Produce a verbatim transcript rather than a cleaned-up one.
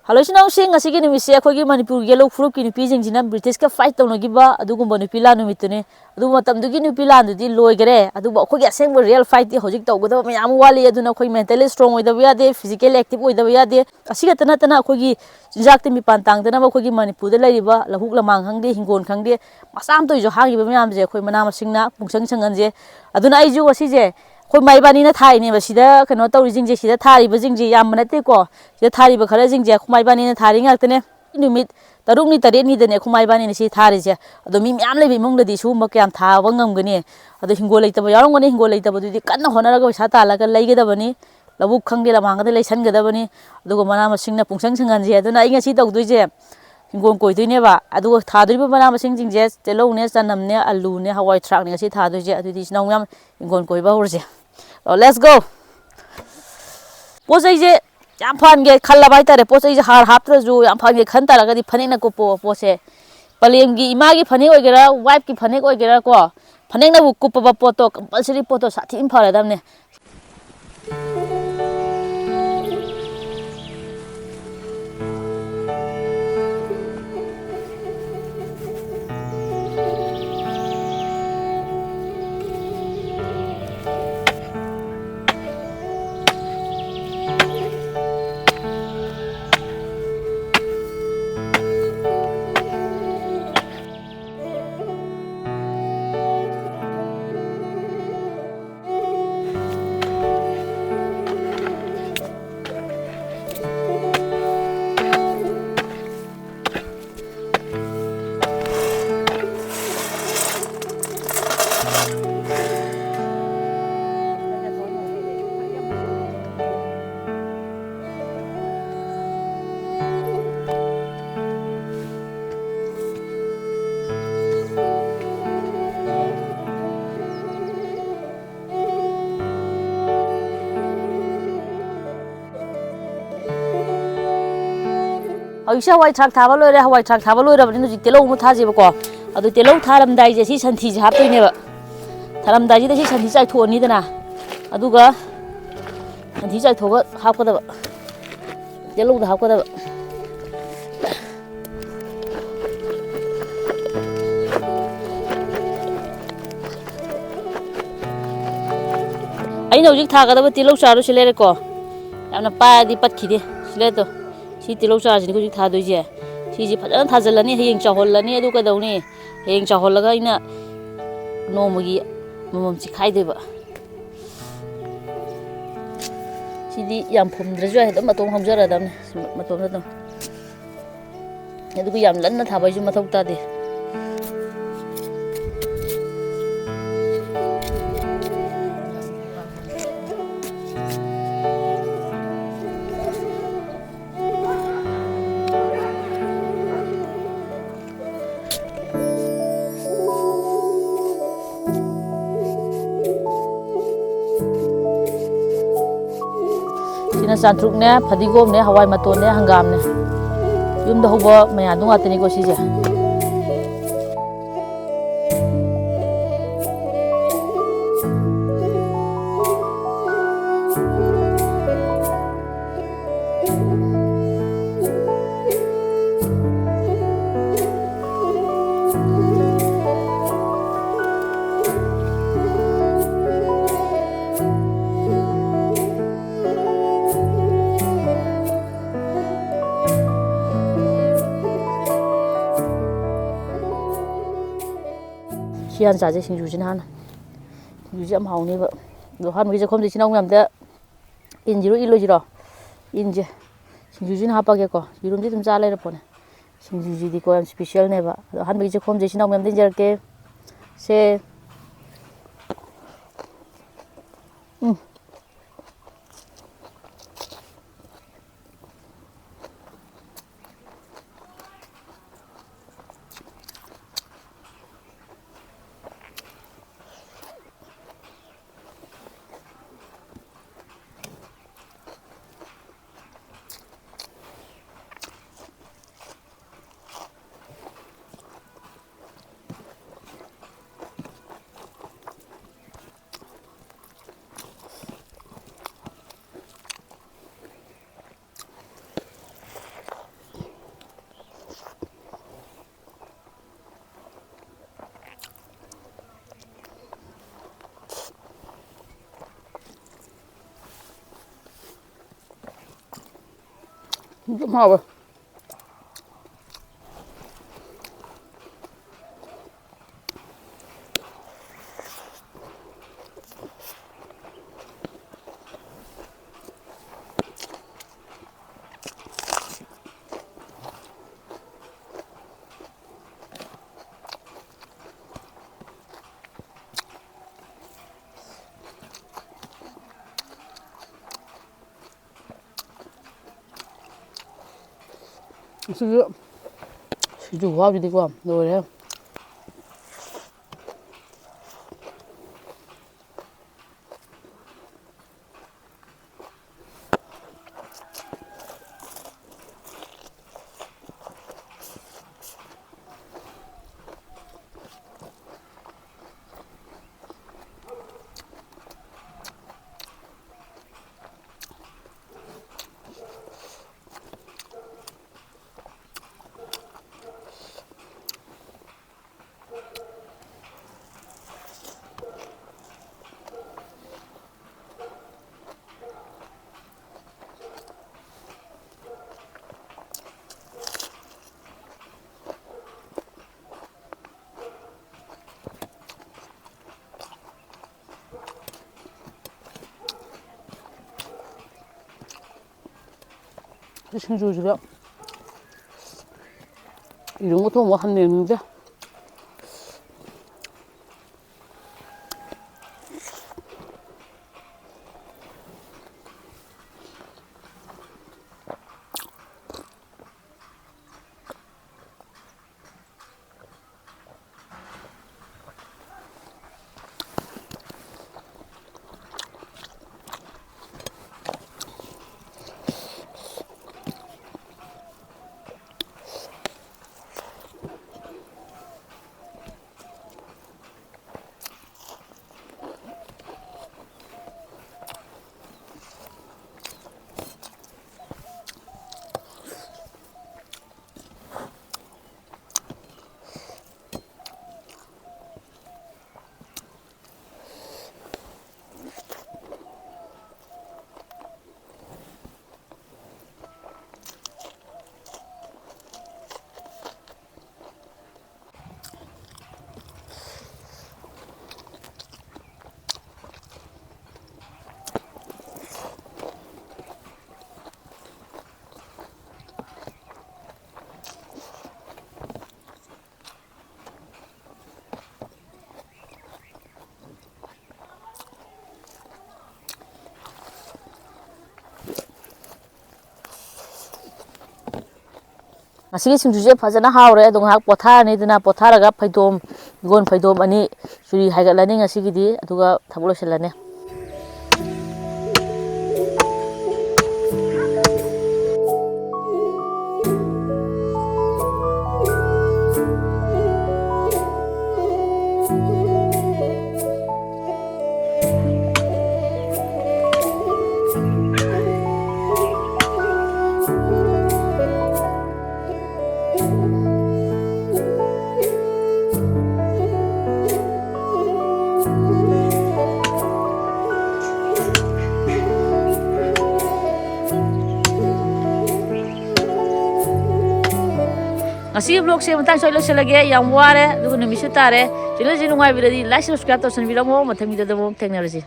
Hello ꯏꯆꯤꯟ ꯏꯅꯥꯎꯁꯤꯡ, ꯉꯁꯤꯒꯤ ꯅꯨꯃꯤꯠꯁꯦ ꯑꯩꯈꯣꯏꯒꯤ ꯃꯅꯤꯄꯨꯔꯒꯤ ꯌꯦꯜꯂꯧ ꯐꯨꯔꯨꯞꯀꯤ ꯅꯨꯄꯤꯁꯤꯡꯁꯤꯅ ꯕ꯭ꯔꯤꯇꯤꯁꯀ ꯐꯥꯏꯠ ꯇꯧꯅꯈꯤꯕ ꯑꯗꯨꯒꯨꯝꯕ ꯅꯨꯄꯤ ꯂꯥꯟ ꯅꯨꯃꯤꯠꯇꯨꯅꯤ꯫ ꯑꯗꯨꯕꯨ ꯃꯇꯝꯗꯨꯒꯤ ꯅꯨꯄꯤ ꯂꯥꯟꯗꯨꯗꯤ ꯂꯣꯏꯈꯔꯦ, ꯑꯗꯨꯕꯨ ꯑꯩꯈꯣꯏꯒꯤ ꯑꯁꯦꯡꯕ ꯔꯤꯌꯦꯜ ꯐꯥꯏꯠꯇꯤ ꯍꯧꯖꯤꯛ ꯇꯧꯒꯗꯕ ꯃꯌꯥꯝ ꯑꯃ ꯋꯥꯠꯂꯤ꯫ ꯑꯗꯨꯅ ꯑꯩꯈꯣꯏ ꯃꯦꯟꯇꯦꯜꯂꯤ ꯁ꯭ꯇꯔꯣꯡ ꯑꯣꯏꯗꯕ ꯌꯥꯗꯦ, ꯐꯤꯖꯤꯀꯦꯜꯂꯤ ꯑꯦꯛꯇꯤꯚ ꯑꯣꯏꯗꯕ ꯌꯥꯗꯦ꯫ ꯑꯁꯤ ꯈꯛꯇ ꯅꯠꯇꯅ ꯑꯩꯈꯣꯏꯒꯤ ꯆꯤꯟꯖꯥꯛꯇ ꯃꯤꯄꯥꯟ ꯇꯥꯡꯗꯅꯕ ꯑꯩꯈꯣꯏꯒꯤ ꯃꯅꯤꯄꯨꯔꯗ ꯂꯩꯔꯤꯕ ꯂꯧꯕꯨꯛ ꯂꯃꯥꯡ ꯈꯪꯗꯦ, ꯍꯤꯡꯒꯣꯜ ꯈꯪꯗꯦ, ꯃꯆꯥ ꯑꯃꯇ ꯑꯣꯏꯁꯨ ꯍꯥꯡꯉꯤꯕ ꯃꯌꯥꯝꯁꯦ ꯑꯩꯈꯣꯏ ꯃꯅꯥ ꯃꯁꯤꯡꯅ ꯄꯨꯡꯁꯪ ꯁꯪꯍꯟꯁꯦ꯫ ꯑꯗꯨꯅ ꯑꯩꯁꯨ ꯉꯁꯤꯁꯦ ꯑꯩꯈꯣꯏ ꯏꯃꯥ ꯏꯕꯥꯅꯤꯅ ꯊꯥꯔꯤꯅꯦꯕ꯫ ꯁꯤꯗ ꯀꯩꯅꯣ ꯇꯧꯔꯤꯁꯤꯡꯁꯦ, ꯁꯤꯗ ꯊꯥꯔꯤꯕꯁꯤꯡꯁꯦ ꯌꯥꯝꯕ ꯅꯠꯇꯦꯀꯣ꯫ ꯁꯤꯗ ꯊꯥꯔꯤꯕ ꯈꯔꯁꯤꯡꯁꯦ ꯑꯩꯈꯣꯏ ꯏꯃꯥ ꯏꯕꯥꯅꯤꯅ ꯊꯥꯔꯤ ꯉꯥꯛꯇꯅꯦ꯫ ꯅꯨꯃꯤꯠ ꯇꯔꯨꯛꯅꯤ ꯇꯔꯦꯠꯅꯤꯗꯅꯦ ꯑꯩꯈꯣꯏ ꯏꯃꯥ ꯏꯕꯥꯅꯤꯅ ꯁꯤ ꯊꯥꯔꯤꯁꯦ꯫ ꯑꯗꯣ ꯃꯤ ꯃꯌꯥꯝ ꯂꯩꯕ ꯏꯃꯨꯡꯗꯗꯤ ꯁꯤꯒꯨꯝꯕ ꯀꯌꯥꯝ ꯊꯥꯕ ꯉꯝꯒꯅꯤ? ꯑꯗꯣ ꯍꯤꯡꯒꯣꯜ ꯂꯩꯇꯕ ꯌꯥꯎꯔꯝꯒꯅꯤ꯫ ꯍꯤꯡꯒꯣꯜ ꯂꯩꯇꯕꯗꯨꯗꯤ ꯀꯟꯅ ꯍꯣꯠꯅꯔꯒ ꯄꯩꯁꯥ ꯇꯥꯜꯂꯒ ꯂꯩꯒꯗꯕꯅꯤ꯫ ꯂꯧꯕꯨꯛ ꯈꯪꯗꯦ, ꯂꯃꯥꯡ ꯈꯪꯗꯦ ꯂꯩꯁꯟꯒꯗꯕꯅꯤ꯫ ꯑꯗꯨꯒ ꯃꯅꯥ ꯃꯁꯤꯡꯅ ꯄꯨꯡꯁꯪ ꯁꯪꯍꯟꯁꯦ꯫ ꯑꯗꯨꯅ ꯑꯩ ꯉꯁꯤ ꯇꯧꯗꯣꯏꯁꯦ ꯍꯤꯡꯒꯣꯜ ꯀꯣꯏꯗꯣꯏꯅꯦꯕ꯫ ꯑꯗꯨꯒ ꯊꯥꯗꯣꯔꯤꯕ ꯃꯅꯥ ꯃꯁꯤꯡꯁꯤꯡꯁꯦ ꯇꯤꯜꯍꯧꯅꯦ, ꯆꯅꯝꯅꯦ, ꯑꯂꯨꯅꯦ, ꯍꯋꯥꯏ ꯊ꯭ꯔꯥꯛꯅꯦ ꯉꯁꯤ ꯊꯥꯗꯣꯏꯁꯦ꯫ ꯑꯗꯨꯗꯤ ꯏꯆꯤꯟ ꯏꯅꯥꯎ ꯃꯌꯥꯝ ꯍꯤꯡꯒꯣꯜ ꯀꯣꯏꯕ ꯍꯧꯔꯁꯦ꯫ ꯑꯣ, let's go! ꯄꯣꯠ ꯆꯩꯁꯦ ꯌꯥꯝ ꯐꯍꯟꯒꯦ ꯈꯜꯂꯕ ꯍꯥꯏꯇꯥꯔꯦ꯫ ꯄꯣꯠ ꯆꯩꯁꯦ ꯍꯥꯔ ꯍꯥꯞꯇ꯭ꯔꯁꯨ ꯌꯥꯝ ꯐꯍꯟꯒꯦ ꯈꯟ ꯇꯥꯔꯒꯗꯤ ꯐꯅꯦꯛꯅ ꯀꯨꯞꯄꯣ ꯄꯣꯠꯁꯦ꯫ ꯄꯂꯦꯝꯒꯤ ꯏꯃꯥꯒꯤ ꯐꯅꯦꯛ ꯑꯣꯏꯒꯦꯔꯥ, ꯋꯥꯏꯐꯀꯤ ꯐꯅꯦꯛ ꯑꯣꯏꯒꯦꯔꯥ ꯀꯣ, ꯐꯅꯦꯛꯅꯕꯨ ꯀꯨꯞꯄꯕ ꯄꯣꯠꯇꯣ ꯀꯝꯄꯜꯁꯔꯤ ꯄꯣꯠꯇꯣ ꯁꯥꯊꯤꯅ ꯐꯔꯗꯕꯅꯦ꯫ ꯍꯧꯖꯤꯛꯁꯦ ꯍꯋꯥꯏ ꯊ꯭ꯔꯥꯛ ꯊꯥꯕ ꯂꯣꯏꯔꯦ꯫ ꯍꯋꯥꯏ ꯊ꯭ꯔꯥꯛ ꯊꯥꯕ ꯂꯣꯏꯔꯕꯅꯤꯅ ꯍꯧꯖꯤꯛ ꯇꯤꯜꯍꯧ ꯑꯃꯨꯛ ꯊꯥꯁꯦꯕꯀꯣ꯫ ꯑꯗꯨ ꯇꯤꯜꯍꯧ ꯊꯥꯔꯝꯗꯥꯏꯁꯦ ꯁꯤ ꯁꯟꯊꯤꯁꯦ ꯍꯥꯞꯇꯣꯏꯅꯦꯕ꯫ ꯊꯥꯔꯝꯗꯥꯏꯁꯤꯗ ꯁꯤ ꯁꯟꯊꯤ ꯆꯥꯏꯊꯣꯛꯑꯅꯤꯗꯅ, ꯑꯗꯨꯒ ꯁꯟꯊꯤ ꯆꯥꯏꯊꯣꯛꯑꯒ ꯍꯥꯞꯀꯗꯕ, ꯇꯤꯜꯍꯧꯗ ꯍꯥꯞꯀꯗꯕ꯫ ꯑꯩꯅ ꯍꯧꯖꯤꯛ ꯊꯥꯒꯗꯕ ꯇꯤꯜꯍꯧ ꯆꯥꯔꯗꯣ ꯁꯤ ꯂꯩꯔꯦꯀꯣ꯫ ꯌꯥꯝꯅ ꯄꯥꯏꯔꯗꯤ ꯄꯠꯈꯤꯗꯦ꯫ ꯁꯤ ꯂꯩꯔꯦꯗꯣ꯫ ꯁꯤ ꯇꯤꯜꯍꯧ ꯆꯥꯔꯁꯤꯅꯤ ꯍꯧꯖꯤꯛ ꯊꯥꯗꯣꯏꯁꯦ꯫ ꯁꯤꯁꯦ ꯐꯖꯅ ꯊꯥꯖꯤꯜꯂꯅꯤ꯫ ꯍꯌꯦꯡ ꯆꯥꯎꯍꯜꯂꯅꯤ꯫ ꯑꯗꯨ ꯀꯩꯗꯧꯅꯤ? ꯍꯌꯦꯡ ꯆꯥꯎꯍꯜꯂꯒ ꯑꯩꯅ ꯅꯣꯡꯃꯒꯤ ꯑꯃꯃꯝ ꯆꯤꯈꯥꯏꯗꯣꯏꯕ꯫ ꯁꯤꯗꯤ ꯌꯥꯝ ꯐꯨꯝꯗ꯭ꯔꯁꯨ ꯌꯥꯏ, ꯑꯗꯨꯝ ꯃꯇꯣꯝ ꯍꯧꯖꯔꯗꯕꯅꯤ꯫ ꯃꯇꯣꯝꯗ ꯑꯗꯨꯝ꯫ ꯑꯗꯨꯒ ꯌꯥꯝ ꯂꯟꯅ ꯊꯥꯕ ꯍꯥꯏꯁꯨ ꯃꯊꯧ ꯇꯥꯗꯦ꯫ ꯁꯤꯅ ꯆꯥꯇ꯭ꯔꯨꯛꯅꯦ, ꯐꯗꯤꯒꯣꯝꯅꯦ, ꯍꯋꯥꯏ ꯃꯇꯣꯟꯅꯦ, ꯍꯪꯒꯥꯝꯅꯦ꯫ ꯌꯨꯝꯗ ꯍꯧꯕ ꯃꯌꯥꯝꯗꯨ ꯉꯥꯛꯇꯅꯤꯀꯣ ꯁꯤꯁꯦ꯫ ꯁꯤ ꯍꯥꯟꯅ ꯆꯥꯁꯦ, ꯁꯤꯡꯖꯨꯁꯤꯅ ꯍꯥꯟꯅ꯫ ꯁꯤꯡꯖꯨꯁꯤ ꯌꯥꯝ ꯍꯥꯎꯅꯦꯕ꯫ ꯑꯗꯣ ꯑꯍꯥꯟꯕꯒꯤ ꯆꯥꯛꯈꯨꯝꯁꯦ ꯏꯆꯤꯟ ꯏꯅꯥꯎ ꯃꯌꯥꯝꯗ ꯏꯟꯁꯤꯔꯣ ꯏꯜꯂꯣꯏꯁꯤꯔꯣ? ꯏꯟꯁꯦ꯫ ꯁꯤꯡꯖꯨꯁꯤꯅ ꯍꯥꯞꯄꯒꯦꯀꯣ꯫ ꯌꯦꯔꯨꯝꯁꯤ ꯑꯗꯨꯝ ꯆꯥ ꯂꯩꯔ ꯄꯣꯠꯅꯦ꯫ ꯁꯤꯡꯖꯨꯁꯤꯗꯤꯀꯣ ꯌꯥꯝ specialꯅꯦꯕ꯫ ꯑꯗꯣ ꯑꯍꯥꯟꯕꯒꯤ ꯆꯥꯛꯈꯨꯝꯁꯦ ꯏꯆꯤꯟ ꯏꯅꯥꯎ ꯃꯌꯥꯝꯗ ꯏꯟꯖꯔꯛꯀꯦ꯫ ꯁꯦ꯫ ꯎꯝ꯫ ꯑꯗꯨꯝ ꯍꯥꯎꯋꯦ꯫ ꯑꯁꯤꯁꯨ ꯁꯤꯡꯖꯨ ꯈꯨꯍꯥꯎꯁꯤꯗꯤꯀꯣ ꯂꯣꯏꯔꯦ꯫ ꯁꯤꯡꯖꯨꯁꯤꯒ ꯌꯦꯔꯨꯝꯒ ꯊꯣꯡꯕ ꯍꯟꯅ ꯌꯦꯡꯅꯤꯡꯗꯦ꯫ ꯉꯁꯤꯒꯤ ꯁꯤꯡꯖꯨꯁꯦ ꯐꯖꯅ ꯍꯥꯎꯔꯦ꯫ ꯑꯗꯣ ꯉꯥꯏꯍꯥꯛ ꯄꯣꯊꯥꯔꯅꯤꯗꯅ, ꯄꯣꯊꯥꯔꯒ ꯐꯩꯗꯣꯝ, ꯏꯒꯣꯟ ꯐꯩꯗꯣꯝ ꯑꯅꯤ ꯆꯨꯔꯤ ꯍꯥꯏꯒꯠꯂꯅꯤ ꯉꯁꯤꯒꯤꯗꯤ, ꯑꯗꯨꯒ ꯊꯕꯛ ꯂꯣꯏꯁꯤꯜꯂꯅꯤ꯫ ꯉꯁꯤꯒꯤ vlogꯁꯦ ꯃꯇꯥꯡ ꯁ꯭ꯋꯥꯏ ꯂꯣꯏꯁꯤꯜꯂꯒꯦ꯫ ꯌꯥꯝ ꯋꯥꯔꯦ, ꯑꯗꯨꯒ ꯅꯨꯃꯤꯠꯁꯨ ꯇꯥꯔꯦ꯫ Channelꯁꯦ ꯅꯨꯡꯉꯥꯏꯕꯤꯔꯗꯤ like, subscribe ꯇꯧꯁꯟꯕꯤꯔꯝꯃꯣ꯫ ꯃꯊꯪ videoꯗ ꯑꯃꯨꯛ ꯊꯦꯡꯅꯔꯁꯤ꯫